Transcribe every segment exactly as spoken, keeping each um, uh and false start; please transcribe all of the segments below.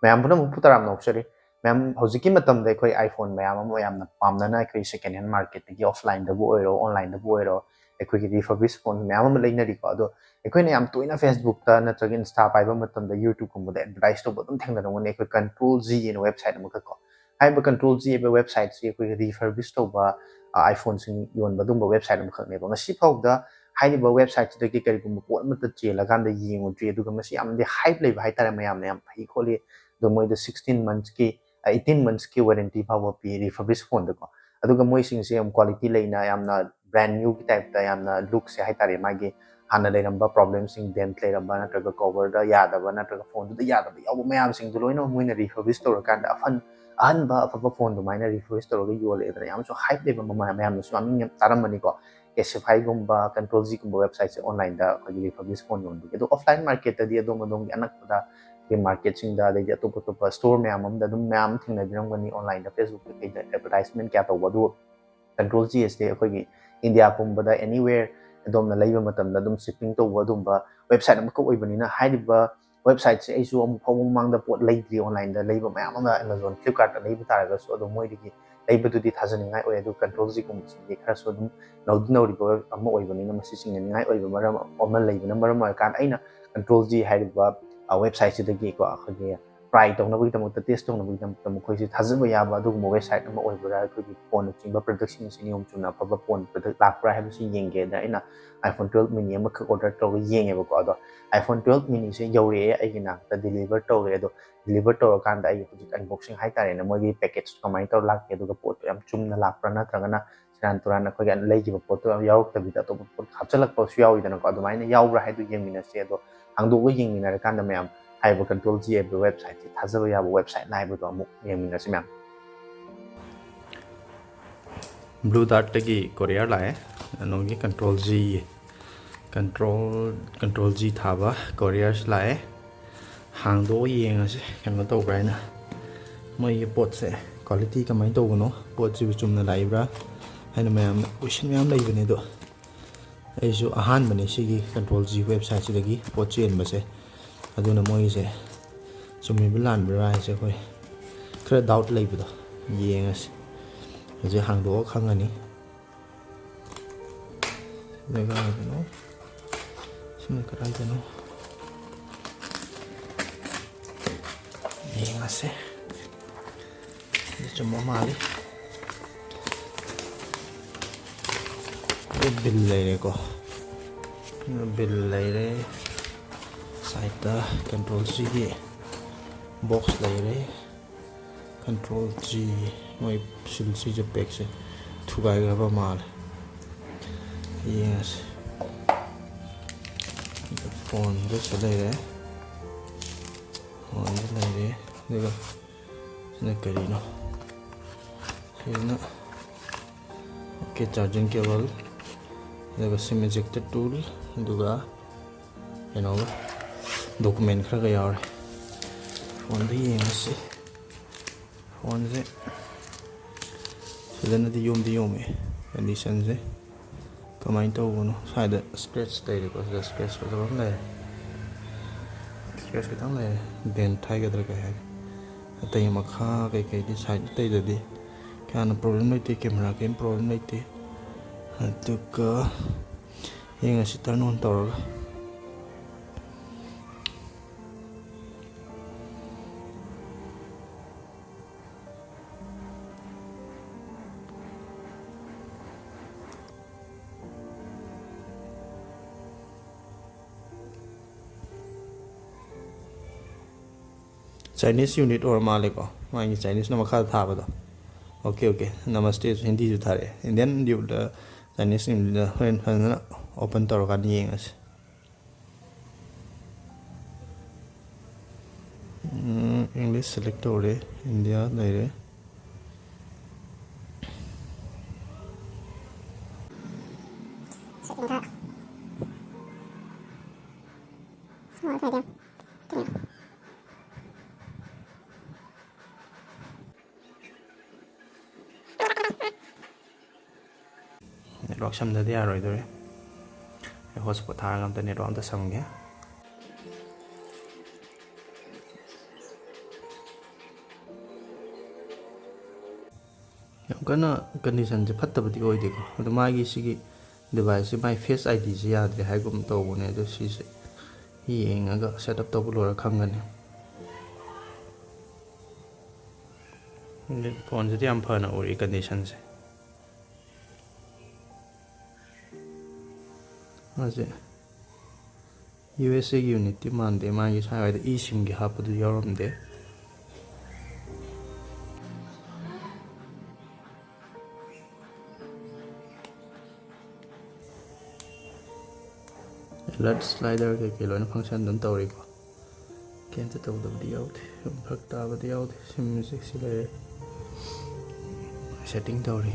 ꯃꯌꯥꯝ ꯄꯨꯝꯅꯃꯛꯄꯨ ꯇꯔꯥꯝꯅ ꯑꯣꯛꯆꯔꯤ꯫ ꯃꯌꯥꯝ, ꯍꯧꯖꯤꯛꯀꯤ ꯃꯇꯝꯗ ꯑꯩꯈꯣꯏ iPhone ꯃꯌꯥꯝ ꯑꯃ ꯌꯥꯝꯅ ꯄꯥꯝꯅꯅ ꯑꯩꯈꯣꯏ second hand marketꯇꯒꯤ, offlineꯗꯕꯨ ꯑꯣꯏꯔꯣ, onlineꯗꯕꯨ ꯑꯣꯏꯔꯣ, ꯑꯩꯈꯣꯏꯒꯤ refurbish phone ꯃꯌꯥꯝ ꯑꯃ ꯂꯩꯅꯔꯤꯀꯣ꯫ ꯑꯗꯣ ꯑꯩꯈꯣꯏꯅ ꯌꯥꯝ ꯇꯣꯏꯅ Facebookꯇ ꯅꯠꯇ꯭ꯔꯒ Insta ꯄꯥꯏꯕ ꯃꯇꯝꯗ, YouTubeꯀꯨꯝꯕꯗ advertise ꯇꯧꯕ ꯑꯗꯨꯝ ꯊꯦꯡꯅꯔꯝꯒꯅꯤ, ꯑꯩꯈꯣꯏ Control Z ꯑꯅ website ꯑꯃꯈꯛ ꯀꯣ꯫ ꯍꯥꯏꯔꯤꯕ Control Z ꯍꯥꯏꯕ websiteꯁꯤ ꯑꯩꯈꯣꯏꯒꯤ refurbish ꯇꯧꯕ, ꯑ, iPhoneꯁꯤꯡ ꯌꯣꯟꯕ ꯑꯗꯨꯒꯨꯝꯕ website ꯑꯃꯈꯛꯅꯦꯕ꯫ ꯉꯁꯤ ꯐꯥꯎꯕꯗ ꯍꯥꯏꯔꯤꯕ websiteꯁꯤꯗꯒꯤ ꯀꯔꯤꯒꯨꯝꯕ ꯄꯣꯠ ꯑꯃꯠꯇ ꯆꯦꯜꯂꯀꯥꯟꯗ ꯌꯦꯡꯉꯨꯗ꯭ꯔꯤ, ꯑꯗꯨꯒ ꯃꯁꯤ ꯌꯥꯝꯅꯗꯤ hype ꯂꯩꯕ ꯍꯥꯏꯇꯥꯔꯦ, ꯃꯌꯥꯝꯅ ꯌꯥꯝ ꯐꯩ ꯈꯣꯠꯂꯤ, ꯑꯗꯣ ꯃꯣꯏꯗ sixteen monthsꯀꯤ, ꯑ, eighteen monthsꯀꯤ warranty ꯐꯥꯎꯕ ꯄꯤ refurbish phoneꯗꯀꯣ꯫ ꯑꯗꯨꯒ ꯃꯣꯏꯁꯤꯡꯁꯦ ꯌꯥꯝ quality ꯂꯩꯅ, ꯌꯥꯝꯅ brand newꯒꯤ typeꯇ, ꯌꯥꯝꯅ lookꯁꯦ ꯍꯥꯏꯇꯥꯔꯦ, ꯃꯥꯒꯤ ꯍꯥꯟꯅ ꯂꯩꯔꯝꯕ problemꯁꯤꯡ, dent ꯂꯩꯔꯝꯕ ꯅꯠꯇ꯭ꯔꯒ coverꯗ ꯌꯥꯗꯕ ꯅꯠꯇ꯭ꯔꯒ phoneꯗꯨꯗ ꯌꯥꯗꯕ ꯌꯥꯎꯕ ꯃꯌꯥꯝꯁꯤꯡꯗꯣ ꯂꯣꯏꯅꯃꯛ ꯃꯣꯏꯅ refurbish ꯇꯧꯔꯀꯥꯟꯗ ꯑꯐꯟ-, ꯑꯍꯟꯕ ꯑꯐꯕ phone ꯑꯗꯨꯃꯥꯏꯅ refurbish ꯇꯧꯔꯒ ꯌꯣꯜꯂꯦꯗꯅ꯫ ꯌꯥꯝꯁꯨ hype ꯂꯩꯕ, ꯃꯃ-, ꯃꯌꯥꯝꯅꯁꯨ ꯃꯃꯤꯡ ꯌꯥꯝ ꯇꯥꯔꯝꯕꯅꯤꯀꯣ, Casetifyꯒꯨꯝꯕ, Control Zꯒꯨꯝꯕ websiteꯁꯦ onlineꯗ ꯑꯩꯈꯣꯏꯒꯤ refurbish phone ꯌꯣꯟꯕꯒꯤ꯫ ꯑꯗꯣ offline marketꯇꯗꯤ ꯑꯗꯣꯝ ꯑꯗꯣꯝꯒꯤ ꯑꯅꯛꯄꯗ ꯑꯩꯈꯣꯏ marketꯁꯤꯡꯗ, ꯑꯗꯩꯗꯤ ꯑꯇꯣꯞ ꯑꯇꯣꯞꯄ store ꯃꯌꯥꯝ ꯑꯃꯗ ꯑꯗꯨꯝ ꯃꯌꯥꯝ ꯑꯃ ꯊꯦꯡꯅꯕꯤꯔꯝꯒꯅꯤ, onlineꯗ, Facebook ꯀꯩꯀꯩꯗ advertisement ꯀꯌꯥ ꯇꯧꯕ꯫ ꯑꯗꯨ Control Z ꯑꯁꯦ ꯑꯩꯈꯣꯏꯒꯤ India ꯄꯨꯝꯕꯗ anywhere ꯑꯗꯣꯝꯅ ꯂꯩꯕ ꯃꯇꯝꯗ ꯑꯗꯨꯝ shipping ꯇꯧꯕ ꯑꯗꯨꯝꯕ website ꯑꯃꯈꯛ ꯑꯣꯏꯕꯅꯤꯅ, ꯍꯥꯏꯔꯤꯕ websiteꯁꯦ ꯑꯩꯁꯨ ꯑꯃꯨꯛ ꯐꯥꯎꯕ ꯃꯃꯥꯡꯗ ꯄꯣꯠ ꯂꯩꯗ꯭ꯔꯤ, onlineꯗ ꯂꯩꯕ ꯃꯌꯥꯝ ꯑꯃ, Amazon, Flipkartꯇ ꯂꯩꯕ ꯇꯥꯔꯒꯁꯨ, ꯑꯗꯣ ꯃꯣꯏꯗꯒꯤ ꯂꯩꯕꯗꯨꯗꯤ ꯊꯥꯖꯅꯤꯡꯉꯥꯏ ꯑꯣꯏ꯫ ꯑꯗꯨ Control Zꯒꯨꯝꯕꯁꯤꯗꯤ ꯈꯔꯁꯨ ꯑꯗꯨꯝ ꯅꯧꯗꯤ ꯅꯧꯔꯤꯕ ꯑꯃ ꯑꯣꯏꯕꯅꯤꯅ, ꯃꯁꯤ ꯆꯤꯡꯅꯅꯤꯡꯉꯥꯏ ꯑꯣꯏꯕ ꯃꯔꯝ ꯑꯃ ꯂꯩꯕꯅ ꯃꯔꯝ ꯑꯣꯏꯔꯀꯥꯟꯗ, ꯑꯩꯅ Control Z ꯍꯥꯏꯔꯤꯕ, ꯑ, websiteꯁꯤꯗꯒꯤꯀꯣ, ꯑꯩꯈꯣꯏꯒꯤ try ꯇꯧꯅꯕꯒꯤꯗꯃꯛꯇ, test ꯇꯧꯅꯕꯒꯤꯗꯃꯛꯇ ꯃꯈꯣꯏꯁꯤ ꯊꯥꯖꯕ ꯌꯥꯕ ꯑꯗꯨꯒꯨꯝꯕ website ꯑꯃ ꯑꯣꯏꯕ꯭ꯔꯥ, ꯑꯩꯈꯣꯏꯒꯤ phoneꯅꯆꯤꯡꯕ productꯁꯤꯡ ꯑꯁꯤ ꯅꯤꯌꯣꯝ ꯆꯨꯝꯅ ꯑꯐꯕ phone product ꯂꯥꯛꯄ꯭ꯔꯥ ꯍꯥꯏꯕꯁꯤ ꯌꯦꯡꯒꯦꯅ ꯑꯩꯅ iPhone twelve mini ꯑꯃꯈꯛ order ꯇꯧꯔꯒ ꯌꯦꯡꯉꯦꯕꯀꯣ꯫ ꯑꯗꯣ iPhone twelve miniꯁꯦ ꯌꯧꯔꯛꯑꯦ, ꯑꯩꯒꯤ ꯅꯥꯛꯇ deliver ꯇꯧꯔꯦ꯫ ꯑꯗꯣ deliver ꯇꯧꯔꯀꯥꯟꯗ ꯑꯩ ꯍꯧꯖꯤꯛ unboxing ꯍꯥꯏꯇꯥꯔꯦꯅꯦ, ꯃꯣꯏꯒꯤ package ꯀꯃꯥꯏꯅ ꯇꯧꯔ ꯂꯥꯛꯀꯦ, ꯑꯗꯨꯒ ꯄꯣꯠꯇꯣ ꯌꯥꯝ ꯆꯨꯝꯅ ꯂꯥꯛꯄ꯭ꯔꯥ, ꯅꯠꯇ꯭ꯔꯒꯅ ꯁꯦꯔꯥꯟ ꯇꯨꯔꯥꯟ ꯑꯩꯈꯣꯏꯒꯤ ꯂꯩꯈꯤꯕ ꯄꯣꯠꯇꯣ ꯌꯥꯎꯔꯛꯇꯕꯤꯗ ꯑꯇꯣꯞꯄ ꯄꯣꯠ ꯍꯥꯞꯆꯤꯜꯂꯛꯄꯁꯨ ꯌꯥꯎꯋꯤꯗꯅꯀꯣ꯫ ꯑꯗꯨꯃꯥꯏꯅ ꯌꯥꯎꯕ꯭ꯔꯥ ꯍꯥꯏꯗꯣ ꯌꯦꯡꯃꯤꯟꯅꯁꯦ꯫ ꯑꯗꯣ ꯍꯥꯡꯗꯣꯛꯑꯒ ꯌꯦꯡꯃꯤꯟꯅꯔꯀꯥꯟꯗ ꯃꯌꯥꯝ ꯍꯥꯏꯔꯤꯕ Control Z ꯍꯥꯏꯕ websiteꯁꯦ ꯊꯥꯖꯕ ꯌꯥꯕ websiteꯅ ꯍꯥꯏꯕꯗꯣ ꯑꯃꯨꯛ ꯌꯦꯡꯃꯤꯟꯅꯁꯤ ꯃꯌꯥꯝ꯫ Blue Dartꯇꯒꯤ courier ꯂꯥꯛꯑꯦ, ꯀꯩꯅꯣꯒꯤ Control Z, Control, Control Z ꯊꯥꯕ couriers ꯂꯥꯛꯑꯦ꯫ ꯍꯥꯡꯗꯣꯛꯑ ꯌꯦꯡꯉꯁꯤ ꯀꯩꯅꯣ ꯇꯧꯕ꯭ꯔꯥ ꯍꯥꯏꯅ, ꯃꯣꯏꯒꯤ ꯄꯣꯠꯁꯦ quality ꯀꯃꯥꯏꯅ ꯇꯧꯕꯅꯣ, ꯄꯣꯠꯁꯤꯕꯨ ꯆꯨꯝꯅ ꯂꯥꯛꯏꯕ꯭ꯔꯥ ꯍꯥꯏꯅ ꯃꯌꯥꯝꯅ question ꯃꯌꯥꯝ ꯂꯩꯕꯅꯦ꯫ ꯑꯗꯣ ꯑꯩꯁꯨ ꯑꯍꯥꯟꯕꯅꯦ ꯁꯤꯒꯤ Control Z websiteꯁꯤꯗꯒꯤ ꯄꯣꯠ ꯆꯦꯟꯕꯁꯦ, ꯑꯗꯨꯅ ꯃꯣꯏꯒꯤꯁꯦ ꯆꯨꯝꯃꯤꯕ ꯂꯥꯟꯕ꯭ꯔꯥ ꯍꯥꯏꯁꯦ ꯑꯩꯈꯣꯏ ꯈꯔ ꯗꯥꯎꯠ ꯂꯩꯕꯗꯣ ꯌꯦꯡꯉꯁꯤ꯫ ꯍꯧꯖꯤꯛ ꯍꯥꯡꯗꯣꯛꯑ ꯈꯪꯉꯅꯤ꯫ ꯁꯤꯅ ꯀꯗꯥꯏꯗꯅꯣ? ꯁꯤꯅ ꯀꯗꯥꯏꯗꯅꯣ? ꯌꯦꯡꯉꯁꯦ꯫ ꯁꯤ ꯆꯨꯝꯕ ꯃꯥꯜꯂꯤ꯫ ꯑꯗꯨ ꯕꯤꯜ ꯂꯩꯔꯦꯀꯣ꯫ ꯕꯤꯜ ꯂꯩꯔꯦ꯫ ꯁꯥꯏꯠꯇ ꯀꯟꯇ꯭ꯔꯣꯜ ꯁꯤꯒꯤ ꯕꯣꯛꯁ ꯂꯩꯔꯦ꯫ ꯀꯟꯇ꯭ꯔꯣꯜ ꯁꯤ ꯃꯣꯏ ꯁꯤꯜ ꯁꯤꯁꯦ ꯄꯦꯛꯁꯦ ꯊꯨꯒꯥꯏꯈ꯭ꯔꯕ ꯃꯥꯜꯂꯦ꯫ ꯌꯦꯡꯉꯁꯤ꯫ ꯐꯣꯟꯗꯁꯨ ꯂꯩꯔꯦ꯫ ꯐꯣꯟꯗ ꯂꯩꯔꯦ꯫ ꯑꯗꯨꯒ ꯁꯤꯅ ꯀꯔꯤꯅꯣ? ꯁꯤꯅ ꯑꯣꯀꯦ, ꯆꯥꯔꯖꯤꯡ ꯀꯦꯕꯜ, ꯑꯗꯨꯒ ꯁꯤꯝ ꯏꯖꯦꯛꯇꯔ ꯇꯨꯜ, ꯑꯗꯨꯒ ꯀꯩꯅꯣꯒ ꯗꯣꯀꯨꯃꯦꯟ ꯈꯔꯒ ꯌꯥꯎꯔꯦ꯫ ꯐꯣꯟꯗ ꯌꯦꯡꯉꯁꯤ꯫ ꯐꯣꯟꯁꯦ ꯐꯖꯅꯗꯤ ꯌꯣꯝꯗꯤ ꯌꯣꯝꯃꯦ꯫ ꯀꯟꯗꯤꯁꯟꯁꯦ ꯀꯃꯥꯏꯅ ꯇꯧꯕꯅꯣ? ꯁ꯭ꯋꯥꯏꯗ ꯁ꯭ꯀ꯭ꯔꯦꯆ ꯂꯩꯔꯦꯀꯣ꯫ ꯁꯤꯗ ꯁ꯭ꯀ꯭ꯔꯦꯆ ꯐꯖꯕ ꯑꯃ ꯂꯩꯔꯦ꯫ ꯁ꯭ꯀ꯭ꯔꯦꯆ ꯈꯤꯇꯪ ꯂꯩꯔꯦ꯫ ꯗꯦꯟꯠ ꯍꯥꯏꯒꯗ꯭ꯔꯥ ꯀꯩ ꯍꯥꯏꯒꯦ? ꯑꯇꯩ ꯃꯈꯥ ꯀꯩꯀꯩꯗꯤ ꯁꯥꯏꯠ ꯑꯇꯩꯗꯗꯤ ꯀꯌꯥꯅ ꯄ꯭ꯔꯣꯕ꯭ꯂꯦꯝ ꯂꯩꯇꯦ꯫ ꯀꯦꯃꯦꯔꯥ ꯀꯔꯤꯝ ꯄ꯭ꯔꯣꯕ꯭ꯂꯦꯝ ꯂꯩꯇꯦ꯫ ꯑꯗꯨꯒ ꯌꯦꯡꯉꯁꯤ ꯇꯔꯟ ꯑꯣꯟ ꯇꯧꯔꯒ꯫ ꯆꯥꯏꯅꯤꯁ ꯌꯨꯅꯤꯠ ꯑꯣꯏꯔ ꯃꯥꯜꯂꯦꯀꯣ, ꯃꯥꯒꯤ ꯆꯥꯏꯅꯤꯁꯅ ꯃꯈꯥꯗ ꯊꯥꯕꯗꯣ꯫ ꯑꯣꯀꯦ, ꯑꯣꯀꯦ, ꯅꯃꯁꯇꯦꯁꯨ ꯍꯤꯟꯗꯤꯁꯨ ꯊꯥꯔꯛꯑꯦ꯫ ꯏꯟꯗꯤꯌꯟ ꯌꯨꯅꯤꯠꯂ ꯆꯥꯏꯅꯤꯁ ꯌꯨꯅꯤꯠꯂ ꯍꯣꯔꯦꯟ ꯐꯖꯅ ꯑꯣꯄꯟ ꯇꯧꯔꯀꯥꯟꯗ ꯌꯦꯡꯉꯁꯤ꯫ ꯎꯝ, ꯏꯪꯂꯤꯁ ꯁꯦꯂꯦꯛ ꯇꯧꯔꯦ, ꯏꯟꯗꯤꯌꯥ ꯂꯩꯔꯦ꯫ ꯅꯦꯠꯋꯥꯛ ꯁꯝꯗꯗꯤ ꯌꯥꯔꯣꯏꯗꯧꯔꯤ꯫ ꯑꯩ ꯍꯣꯠꯁꯄꯣꯠ ꯊꯥꯔꯒ ꯑꯝꯇ ꯅꯦꯠꯋꯥꯛ ꯑꯝꯇ ꯁꯝꯒꯦ꯫ ꯌꯥꯝ ꯀꯟꯅ ꯀꯟꯗꯤꯁꯟꯁꯦ ꯐꯠꯇꯕꯗꯤ ꯑꯣꯏꯗꯦꯀꯣ꯫ ꯑꯗꯣ ꯃꯥꯒꯤ ꯁꯤꯒꯤ ꯗꯤꯚꯥꯏꯁꯁꯦ, ꯃꯥꯏ ꯐꯦꯁ ꯑꯥꯏ ꯗꯤꯁꯦ ꯌꯥꯗ꯭ꯔꯦ ꯍꯥꯏꯒꯨꯝ ꯇꯧꯕꯅꯦ꯫ ꯑꯗꯣ ꯁꯤꯁꯦ ꯌꯦꯡꯉꯒ, ꯁꯦꯠ ꯑꯞ ꯇꯧꯕ ꯂꯣꯏꯔ ꯈꯪꯒꯅꯤ꯫ ꯐꯣꯟꯁꯤꯗꯤ ꯌꯥꯝ ꯐꯅ ꯎꯔꯤ ꯀꯟꯗꯤꯁꯟꯁꯦ꯫ ꯃꯥꯁꯦ ꯌꯨ ꯑꯦꯁ ꯑꯦꯒꯤ ꯌꯨꯅꯤꯠꯇꯤ ꯃꯥꯟꯗꯦ, ꯃꯥꯒꯤ ꯁ꯭ꯋꯥꯏꯗ ꯏ ꯁꯤꯝꯒꯤ ꯍꯥꯞꯄꯗꯨ ꯌꯥꯎꯔꯝꯗꯦ꯫ ꯑꯦꯂꯔꯠ ꯁ꯭ꯂꯥꯏꯗꯔ ꯀꯩꯀꯩ ꯂꯣꯏꯅ ꯐꯪꯁꯟ ꯑꯗꯨꯝ ꯇꯧꯔꯤꯀꯣ꯫ ꯀꯩꯝꯇ ꯇꯧꯗꯕꯗꯤ ꯌꯥꯎꯗꯦ꯫ ꯌꯥꯝ ꯐꯔꯛ ꯇꯥꯕꯗꯤ ꯌꯥꯎꯗꯦ꯫ ꯁꯤꯝꯁꯦ ꯁꯤ ꯂꯩꯔꯦ꯫ ꯁꯦꯠꯇꯤꯡ ꯇꯧꯔꯤ꯫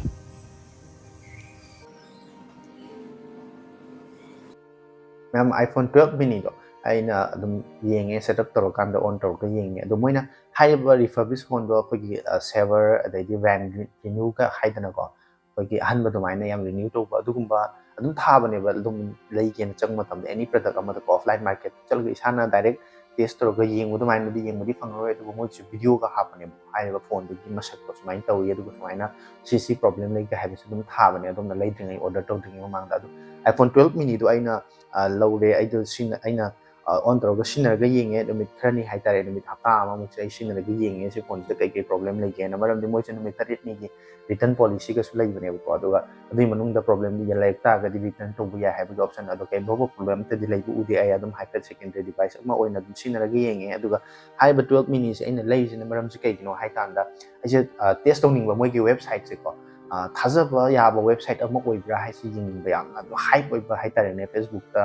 ꯃꯌꯥꯝ, iPhone twelve miniꯗꯣ ꯑꯩꯅ ꯑꯗꯨꯝ ꯌꯦꯡꯉꯦ, ꯁꯦꯠ ꯑꯞ ꯇꯧꯔꯀꯥꯟꯗ ꯑꯣꯟ ꯇꯧꯔꯒ ꯌꯦꯡꯉꯦ꯫ ꯑꯗꯣ ꯃꯣꯏꯅ ꯍꯥꯏꯔꯤꯕ ꯔꯤꯐꯔꯕꯤꯁ ꯐꯣꯟꯗꯣ ꯑꯩꯈꯣꯏꯒꯤ, ꯑ, ꯁꯦꯕꯔ ꯑꯗꯩꯗꯤ ꯕ꯭ꯔꯥꯟ ꯔꯤꯅ꯭ꯌꯨꯒ ꯍꯥꯏꯗꯅꯀꯣ, ꯑꯩꯈꯣꯏꯒꯤ ꯑꯍꯟꯕ ꯑꯗꯨꯃꯥꯏꯅ ꯌꯥꯝ ꯔꯤꯅ꯭ꯌꯨ ꯇꯧꯕ ꯑꯗꯨꯒꯨꯝꯕ ꯑꯗꯨꯝ ꯊꯥꯕꯅꯦꯕ꯫ ꯑꯗꯨꯝ ꯂꯩꯒꯦꯅ ꯆꯪꯕ ꯃꯇꯝꯗ ꯑꯦꯅꯤ ꯄ꯭ꯔꯗꯛ ꯑꯃꯗꯀꯣ, ꯑꯣꯐꯂꯥꯏꯟ ꯃꯥꯔꯀꯦꯠ ꯆꯠꯂꯒ ꯏꯁꯥꯅ ꯗꯥꯏꯔꯦꯛ ꯇꯦꯁ ꯇꯧꯔꯒ ꯌꯦꯡꯕ ꯑꯗꯨꯃꯥꯏꯅꯗꯤ ꯌꯦꯡꯕꯗꯤ ꯐꯪꯉꯔꯣꯏ꯫ ꯑꯗꯨꯕꯨ ꯃꯣꯏꯒꯤꯁꯨ ꯚꯤꯗꯤꯑꯣꯒ ꯍꯥꯞꯄꯅꯦꯕ, ꯍꯥꯏꯔꯤꯕ ꯐꯣꯟꯗꯨꯒꯤ ꯃꯁꯛꯇꯣ ꯁꯨꯃꯥꯏꯅ ꯇꯧꯏ, ꯑꯗꯨꯒ ꯁꯨꯃꯥꯏꯅ ꯁꯤ ꯁꯤ ꯄ꯭ꯔꯣꯕ꯭ꯂꯦꯝ ꯂꯩꯒꯦ ꯍꯥꯏꯕꯁꯨ ꯑꯗꯨꯝ ꯊꯥꯕꯅꯦ ꯑꯗꯣꯝꯅ ꯂꯩꯗ꯭ꯔꯤꯉꯩ, ꯑꯣꯔꯗꯔ ꯇꯧꯗ꯭ꯔꯤꯉꯩ ꯃꯃꯥꯡꯗ꯫ ꯑꯗꯣ iPhone twelve miniꯗꯣ ꯑꯩꯅ, ꯑ, ꯂꯧꯔꯦ꯫ ꯑꯩꯗꯣ ꯁꯤꯅ, ꯑꯩꯅ, ꯑ, ꯑꯣꯟ ꯇꯧꯔꯒ ꯁꯤꯖꯤꯟꯅꯔꯒ ꯌꯦꯡꯉꯦ꯫ ꯅꯨꯃꯤꯠ ꯈꯔꯅꯤ ꯍꯥꯏꯇꯥꯔꯦ, ꯅꯨꯃꯤꯠ ꯍꯞꯇꯥ ꯑꯃꯃꯨꯛꯁꯦ ꯑꯩ ꯁꯤꯖꯤꯟꯅꯔꯒ ꯌꯦꯡꯉꯦ ꯁꯤ ꯐꯣꯟꯁꯤꯗ ꯀꯩꯀꯩ ꯄ꯭ꯔꯣꯕ꯭ꯂꯦꯝ ꯂꯩꯒꯦꯅ꯫ ꯃꯔꯝꯗꯤ ꯃꯣꯏꯁꯦ ꯅꯨꯃꯤꯠ ꯇꯔꯦꯠꯅꯤꯒꯤ ꯔꯤꯇꯔꯟ ꯄꯣꯂꯤꯁꯤꯒꯁꯨ ꯂꯩꯕꯅꯦꯕꯀꯣ꯫ ꯑꯗꯨꯒ ꯑꯗꯨꯒꯤ ꯃꯅꯨꯡꯗ ꯄ꯭ꯔꯣꯕ꯭ꯂꯦꯝꯗꯤ ꯂꯩꯔꯛ ꯇꯥꯔꯒꯗꯤ ꯔꯤꯇꯔꯟ ꯇꯧꯕ ꯌꯥꯏ ꯍꯥꯏꯕꯒꯤ ꯑꯣꯞꯁꯟ ꯑꯗꯣ ꯀꯩꯝ ꯐꯥꯎꯕ ꯄ꯭ꯔꯣꯕ꯭ꯂꯦꯝ ꯑꯝꯇꯗꯤ ꯂꯩꯕ ꯎꯗꯦ꯫ ꯑꯩ ꯑꯗꯨꯝ ꯍꯥꯏꯐꯦꯠ ꯁꯦꯀꯦꯟꯗꯔꯤ ꯗꯤꯚꯥꯏꯁ ꯑꯃ ꯑꯣꯏꯅ ꯑꯗꯨꯝ ꯁꯤꯖꯤꯟꯅꯔꯒ ꯌꯦꯡꯉꯦ꯫ ꯑꯗꯨꯒ ꯍꯥꯏꯔꯤꯕ twelve miniꯁꯦ ꯑꯩꯅ ꯂꯩꯔꯤꯁꯤꯅ ꯃꯔꯝꯁꯦ ꯀꯩꯒꯤꯅꯣ ꯍꯥꯏ ꯀꯥꯟꯗ, ꯑꯩꯁꯦ, ꯑ, ꯇꯦꯁ ꯇꯧꯅꯤꯡꯕ ꯃꯣꯏꯒꯤ ꯋꯦꯕꯁꯥꯏꯠꯁꯦꯀꯣ, ꯑ, ꯊꯥꯖꯕ ꯌꯥꯕ ꯋꯦꯕꯁꯥꯏꯠ ꯑꯃ ꯑꯣꯏꯕ꯭ꯔꯥ ꯍꯥꯏꯁꯦ ꯌꯦꯡꯅꯤꯡꯕ, ꯌꯥꯝꯅ ꯑꯗꯨꯝ ꯍꯥꯏꯞ ꯑꯣꯏꯕ ꯍꯥꯏꯇꯥꯔꯦꯅꯦ꯫ Facebookꯇ,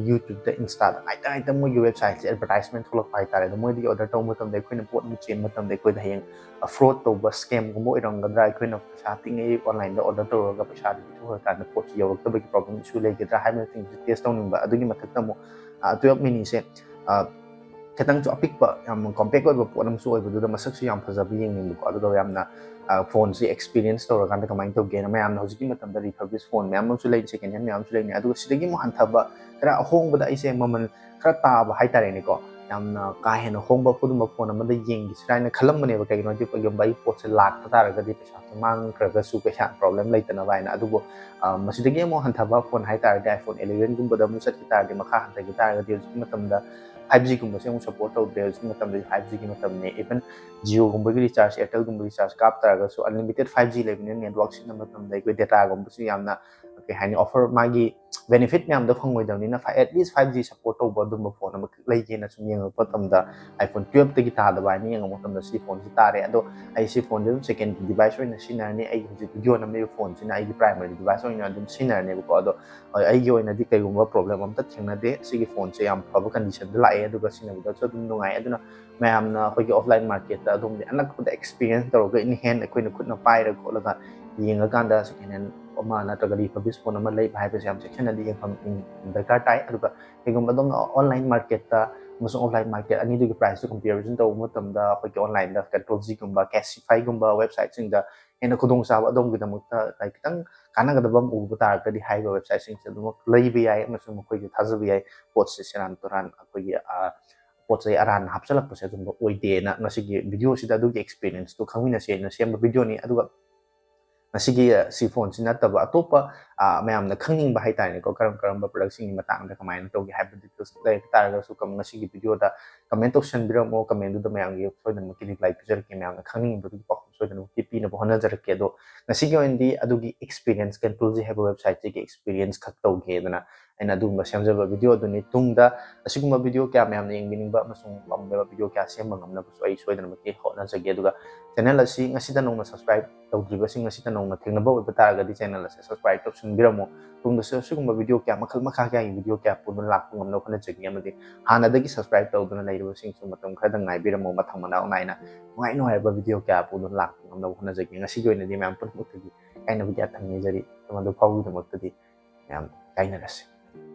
YouTubeꯇ, Instaꯗ ꯉꯥꯏꯇ ꯉꯥꯏꯇ ꯃꯣꯏꯒꯤ ꯋꯦꯕꯁꯥꯏꯠꯁꯦ ꯑꯦꯗꯚꯔꯇꯥꯏꯁꯃꯦꯟ ꯊꯣꯛꯂꯛꯄ ꯍꯥꯏꯇꯥꯔꯦ꯫ ꯑꯗꯣ ꯃꯣꯏꯗꯒꯤ ꯑꯣꯔꯗꯔ ꯇꯧꯕ ꯃꯇꯝꯗ ꯑꯩꯈꯣꯏꯅ ꯄꯣꯠ ꯑꯃ ꯆꯦꯟꯕ ꯃꯇꯝꯗ ꯑꯩꯈꯣꯏꯗ ꯍꯌꯦꯡ, ꯑ, ꯐ꯭ꯔꯣꯗ ꯇꯧꯕ, ꯁ꯭ꯀꯦꯝꯒꯨꯝꯕ ꯑꯣꯏꯔꯝꯒꯗ꯭ꯔꯥ, ꯑꯩꯈꯣꯏꯅ ꯄꯩꯁꯥ ꯇꯤꯡꯉꯩ ꯑꯣꯟꯂꯥꯏꯟꯗ ꯑꯣꯔꯗꯔ ꯇꯧꯔꯒ ꯄꯩꯁꯥꯗꯨ ꯄꯤꯊꯣꯛꯈ꯭ꯔꯀꯥꯟꯗ ꯄꯣꯠꯁꯤ ꯌꯧꯔꯛꯇꯕꯒꯤ ꯄ꯭ꯔꯣꯕ꯭ꯂꯦꯝ ꯏꯁꯨ ꯂꯩꯒꯗ꯭ꯔꯥ ꯍꯥꯏꯕꯅꯆꯤꯡꯕꯁꯦ ꯇꯦꯁ ꯇꯧꯅꯤꯡꯕ꯫ ꯑꯗꯨꯒꯤ ꯃꯊꯛꯇ ꯑꯃꯨꯛ, ꯑ, twelve miniꯁꯦ, ꯑ, ꯈꯤꯇꯪꯁꯨ ꯑꯄꯤꯛꯄ, ꯌꯥꯝ ꯀꯣꯝꯄꯦꯛ ꯑꯣꯏꯕ ꯄꯣꯠ ꯑꯃꯁꯨ ꯑꯣꯏꯕꯗꯨꯗ ꯃꯁꯛꯁꯨ ꯌꯥꯝ ꯐꯖꯕ ꯌꯦꯡꯅꯤꯡꯕꯀꯣ꯫ ꯑꯗꯨꯒ ꯌꯥꯝꯅ, ꯑ, ꯐꯣꯟꯁꯤ ꯑꯦꯛꯁꯄꯤꯔꯤꯌꯦꯟꯁ ꯇꯧꯔꯀꯥꯟꯗ ꯀꯃꯥꯏꯅ ꯇꯧꯒꯦꯅ ꯃꯌꯥꯝꯅ ꯍꯧꯖꯤꯛꯀꯤ ꯃꯇꯝꯗ ꯔꯤꯐꯔꯕꯤꯁ ꯐꯣꯟ ꯃꯌꯥꯝ ꯑꯃꯁꯨ ꯂꯩ, ꯁꯦꯀꯦꯟ ꯍꯦꯟ ꯃꯌꯥꯝ ꯑꯃꯁꯨ ꯂꯩꯅꯩ꯫ ꯑꯗꯨꯒ ꯁꯤꯗꯒꯤ ꯑꯃꯨꯛ ꯍꯟꯊꯕ ꯈꯔ ꯑꯍꯣꯡꯕꯗ ꯑꯩꯁꯦ ꯃꯃꯜ ꯈꯔ ꯇꯥꯕ ꯍꯥꯏꯇꯥꯔꯦꯅꯦꯀꯣ, ꯌꯥꯝꯅ ꯀꯥ ꯍꯦꯟꯅ ꯍꯣꯡꯕ ꯑꯗꯨꯒꯨꯝꯕ ꯐꯣꯟ ꯑꯃꯗ ꯌꯦꯡꯒꯦꯁꯤꯔꯥ ꯍꯥꯏꯅ ꯈꯜꯂꯝꯕꯅꯦꯕ꯫ ꯀꯩꯒꯤꯅꯣ ꯍꯥꯏꯗꯤ ꯀꯩꯒꯨꯝꯕ ꯑꯩ ꯄꯣꯠꯁꯦ ꯂꯥꯛꯄ ꯇꯥꯔꯒꯗꯤ ꯄꯩꯁꯥꯁꯦ ꯃꯥꯡꯈ꯭ꯔꯒꯁꯨ ꯀꯩꯁꯥ ꯄ꯭ꯔꯣꯕ꯭ꯂꯦꯝ ꯂꯩꯇꯅꯕ ꯍꯥꯏꯅ꯫ ꯑꯗꯨꯕꯨ ꯑ, ꯃꯁꯤꯗꯒꯤ ꯑꯃꯨꯛ ꯍꯟꯊꯕ ꯐꯣꯟ ꯍꯥꯏ ꯇꯥꯔꯒꯗꯤ iPhone eleven ꯒꯨꯝꯕꯗ ꯑꯃꯨꯛ ꯆꯠꯈꯤ ꯇꯥꯔꯗꯤ, ꯃꯈꯥ ꯍꯟꯊꯈꯤ ꯇꯥꯔꯒꯗꯤ ꯍꯧꯖꯤꯛꯀꯤ ꯃꯇꯝꯗ five G ꯒꯨꯝꯕꯁꯦ ꯑꯃꯨꯛ support ꯇꯧꯗ꯭ꯔꯦ꯫ ꯍꯧꯖꯤꯛꯀꯤ ꯃꯇꯝꯗꯗꯤ five G ꯒꯤ ꯃꯇꯝꯅꯤ꯫ Even Jio ꯒꯨꯝꯕꯒꯤ recharge, Airtel ꯒꯨꯝꯕꯒꯤ recharge ꯀꯥꯞ ꯇꯥꯔꯒꯁꯨ unlimited five G ꯂꯩꯕꯅꯤꯅ network ꯁꯤꯖꯤꯟꯅꯕ ꯃꯇꯝꯗ ꯑꯩꯈꯣꯏ data ꯒꯨꯝꯕꯁꯨ ꯌꯥꯝꯅ, ꯀꯩ ꯍꯥꯏꯅꯤ, offer, ꯃꯥꯒꯤ benefit ꯃꯌꯥꯝꯗꯣ ꯐꯪꯉꯣꯏꯗꯕꯅꯤꯅ, at least five G support ꯇꯧꯕ ꯑꯗꯨꯝꯕ ꯐꯣꯟ ꯑꯃꯈꯛ ꯂꯩꯒꯦꯅ ꯁꯨꯝ ꯌꯦꯡꯉꯛꯄ ꯃꯇꯝꯗ iPhone twelve ꯇꯒꯤ ꯇꯥꯗꯕ ꯍꯥꯏꯅ ꯌꯦꯡꯉꯛꯄ ꯃꯇꯝꯗ ꯁꯤ ꯐꯣꯟꯁꯤ ꯇꯥꯔꯦ꯫ ꯑꯗꯣ ꯑꯩ ꯁꯤ ꯐꯣꯟꯁꯦ ꯑꯗꯨꯝ second device ꯑꯣꯏꯅ ꯁꯤꯖꯤꯟꯅꯔꯅꯤ꯫ ꯑꯩꯒꯤ ꯍꯧꯖꯤꯛ video ꯅꯝꯃꯤꯕ ꯐꯣꯟꯁꯤꯅ ꯑꯩꯒꯤ primary device ꯑꯣꯏꯅ ꯑꯗꯨꯝ ꯁꯤꯖꯤꯟꯅꯔꯅꯦꯕꯀꯣ꯫ ꯑꯗꯣ ꯍꯣꯏ, ꯑꯩꯒꯤ ꯑꯣꯏꯅꯗꯤ ꯀꯩꯒꯨꯝꯕ problem ꯑꯝꯇ ꯊꯦꯡꯅꯗꯦ꯫ ꯁꯤꯒꯤ ꯐꯣꯟꯁꯦ ꯌꯥꯝ ꯐꯕ condition ꯗ ꯂꯥꯛꯑꯦ, ꯑꯗꯨꯒ ꯁꯤꯖꯤꯟꯅꯕꯗꯁꯨ ꯑꯗꯨꯝ ꯅꯨꯡꯉꯥꯏ꯫ ꯑꯗꯨꯅ ꯃꯌꯥꯝꯅ ꯑꯩꯈꯣꯏꯒꯤ offline market ꯇ ꯑꯗꯣꯝꯗꯤ ꯑꯅꯛꯄꯗ experience ꯇꯧꯔꯒ in hand ꯑꯩꯈꯣꯏꯅ ꯈꯨꯠꯅ ꯄꯥꯏꯔ ꯈꯣꯠꯂꯒ ꯌꯦꯡꯉꯀꯥꯟꯗ second hand ꯑꯃ ꯅꯠꯇ꯭ꯔꯒ refurbish ꯐꯣꯟ ꯑꯃ ꯂꯩꯕ ꯍꯥꯏꯕꯁꯦ ꯌꯥꯝ ꯆꯦꯛꯁꯤꯟꯅꯗꯤ ꯌꯦꯡꯐꯝ ꯗꯔꯀꯥꯔ ꯇꯥꯏ꯫ ꯑꯗꯨꯒ ꯀꯩꯒꯨꯝꯕ ꯑꯗꯣꯝꯅ online market ꯇ ꯑꯃꯁꯨꯡ offline market ꯑꯅꯤꯗꯨꯒꯤ price two comparison ꯇꯧꯕ ꯃꯇꯝꯗ ꯑꯩꯈꯣꯏꯒꯤ online ꯗ Control G ꯒꯨꯝꯕ, Casetify ꯒꯨꯝꯕ website ꯁꯤꯡꯗ ꯍꯦꯟꯅ ꯈꯨꯗꯣꯡꯆꯥꯕ ꯑꯗꯣꯝꯒꯤꯗꯃꯛꯇ, like, ꯈꯤꯇꯪ ꯀꯥꯟꯅꯒꯗꯕ ꯑꯃ ꯎꯕ ꯇꯥꯔꯒꯗꯤ ꯍꯥꯏꯔꯤꯕ website ꯁꯤꯡꯁꯦ ꯑꯗꯨꯃꯛ ꯂꯩꯕ ꯌꯥꯏ ꯑꯃꯁꯨꯡ ꯃꯈꯣꯏꯁꯦ ꯊꯥꯖꯕ ꯌꯥꯏ꯫ ꯄꯣꯠꯁꯦ ꯁꯦꯔꯥꯟ ꯇꯨꯔꯥꯟ ꯑꯩꯈꯣꯏꯒꯤ, ꯑ, ꯄꯣꯠ ꯆꯩ ꯑꯔꯥꯟ ꯍꯥꯞꯆꯤꯜꯂꯛꯄꯁꯦ ꯑꯗꯨꯝꯕ ꯑꯣꯏꯗꯦꯅ ꯉꯁꯤꯒꯤ video ꯁꯤꯗ ꯑꯗꯨꯒꯤ experience ꯇꯨ ꯈꯪꯃꯤꯟꯅꯁꯦ ꯍꯥꯏꯅ ꯁꯦꯝꯕ video ꯅꯤ꯫ ꯑꯗꯨꯒ ꯉꯁꯤꯒꯤ, ꯑ, ꯁꯤ ꯐꯣꯟꯁꯤ ꯅꯠꯇꯕ ꯑꯇꯣꯞꯄ, ꯑ, ꯃꯌꯥꯝꯅ ꯈꯪꯅꯤꯡꯕ ꯍꯥꯏꯇꯥꯔꯦꯀꯣ, ꯀꯔꯝ ꯀꯔꯝꯕ product ꯁꯤꯡꯒꯤ ꯃꯇꯥꯡꯗ ꯀꯃꯥꯏꯅ ꯇꯧꯒꯦ ꯍꯥꯏꯕ details ꯂꯩꯕ ꯇꯥꯔꯒꯁꯨ ꯀꯝ-, ꯉꯁꯤꯒꯤ video ꯗ comment ꯇꯧꯁꯟꯕꯤꯔꯝꯃꯣ꯫ Comment ꯗꯨꯗ ꯃꯌꯥꯝꯒꯤ ꯁꯣꯏꯗꯅꯃꯛꯀꯤ reply ꯄꯤꯖꯔꯛꯀꯦ꯫ ꯃꯌꯥꯝꯅ ꯈꯪꯅꯤꯡꯕꯗꯨꯒꯤ ꯄꯥꯎꯈꯨꯝ ꯁꯣꯏꯗꯅꯃꯛꯀꯤ ꯄꯤꯅꯕ ꯍꯣꯠꯅꯖꯔꯛꯀꯦ꯫ ꯑꯗꯣ ꯉꯁꯤꯒꯤ ꯑꯣꯏꯅꯗꯤ ꯑꯗꯨꯒꯤ experience, Control G ꯍꯥꯏꯕ website ꯁꯤꯒꯤ experience ꯈꯛ ꯇꯧꯒꯦꯗꯅ ꯑꯩꯅ ꯑꯗꯨꯒꯨꯝꯕ ꯁꯦꯝꯖꯕ video ꯗꯨꯅꯤ꯫ ꯇꯨꯡꯗ ꯑꯁꯤꯒꯨꯝꯕ video ꯀꯌꯥ ꯃꯌꯥꯝꯅ ꯌꯦꯡꯕꯤꯅꯤꯡꯕ ꯑꯃꯁꯨꯡ ꯄꯥꯝꯖꯕ video ꯀꯌꯥ ꯁꯦꯝꯕ ꯉꯝꯅꯕꯁꯨ ꯑꯩ ꯁꯣꯏꯗꯅꯃꯛꯀꯤ ꯍꯣꯠꯅꯖꯒꯦ꯫ ꯑꯗꯨꯒ channel ꯑꯁꯤ ꯉꯁꯤꯗ ꯅꯧꯅ subscribe ꯇꯧꯗ꯭ꯔꯤꯕꯁꯤꯡ ꯑꯁꯤꯗ ꯅꯧꯅ ꯊꯦꯡꯅꯕ ꯑꯣꯏꯕ ꯇꯥꯔꯒꯗꯤ channel ꯑꯁꯦ subscribe ꯇꯧꯁꯤꯟꯕꯤꯔꯝꯃꯨ꯫ ꯇꯨꯡꯗꯁꯨ ꯑꯁꯤꯒꯨꯝꯕ video ꯀꯌꯥ ꯃꯈꯜ ꯃꯈꯥ ꯀꯌꯥꯒꯤ video ꯀꯌꯥ ꯄꯨꯗꯨꯅ ꯂꯥꯛꯄ ꯉꯝꯅꯕ ꯍꯣꯠꯅꯖꯒꯦ꯫ ꯑꯃꯗꯤ ꯍꯥꯟꯅꯗꯒꯤ subscribe ꯇꯧꯗꯨꯅ ꯂꯩꯔꯤꯕꯁꯤꯡꯁꯨ ꯃꯇꯝ ꯈꯔꯗꯪ ꯉꯥꯏꯕꯤꯔꯝꯃꯨ꯫ ꯃꯊꯪ ꯃꯅꯥꯎ ꯅꯥꯏꯅ ꯅꯨꯡꯉꯥꯏ ꯅꯨꯡꯉꯥꯏꯕ video ꯀꯌꯥ ꯄꯨꯗꯨꯅ ꯂꯥꯛꯄ ꯉꯝꯅꯕ ꯍꯣꯠꯅꯖꯒꯦ꯫ ꯉꯁꯤꯒꯤ ꯑꯣꯏꯅꯗꯤ ꯃꯌꯥꯝ ꯄꯨꯝꯅꯃꯛꯇꯒꯤ ꯀꯥꯏꯅꯕ ꯀꯌꯥ ꯊꯝꯅꯤꯡꯖꯔꯤ꯫ ꯃꯗꯨ ꯐꯥꯎꯕꯒꯤꯗꯃꯛꯇꯗꯤ ꯃꯌꯥꯝ ꯀꯥꯏꯅꯔꯁꯤ꯫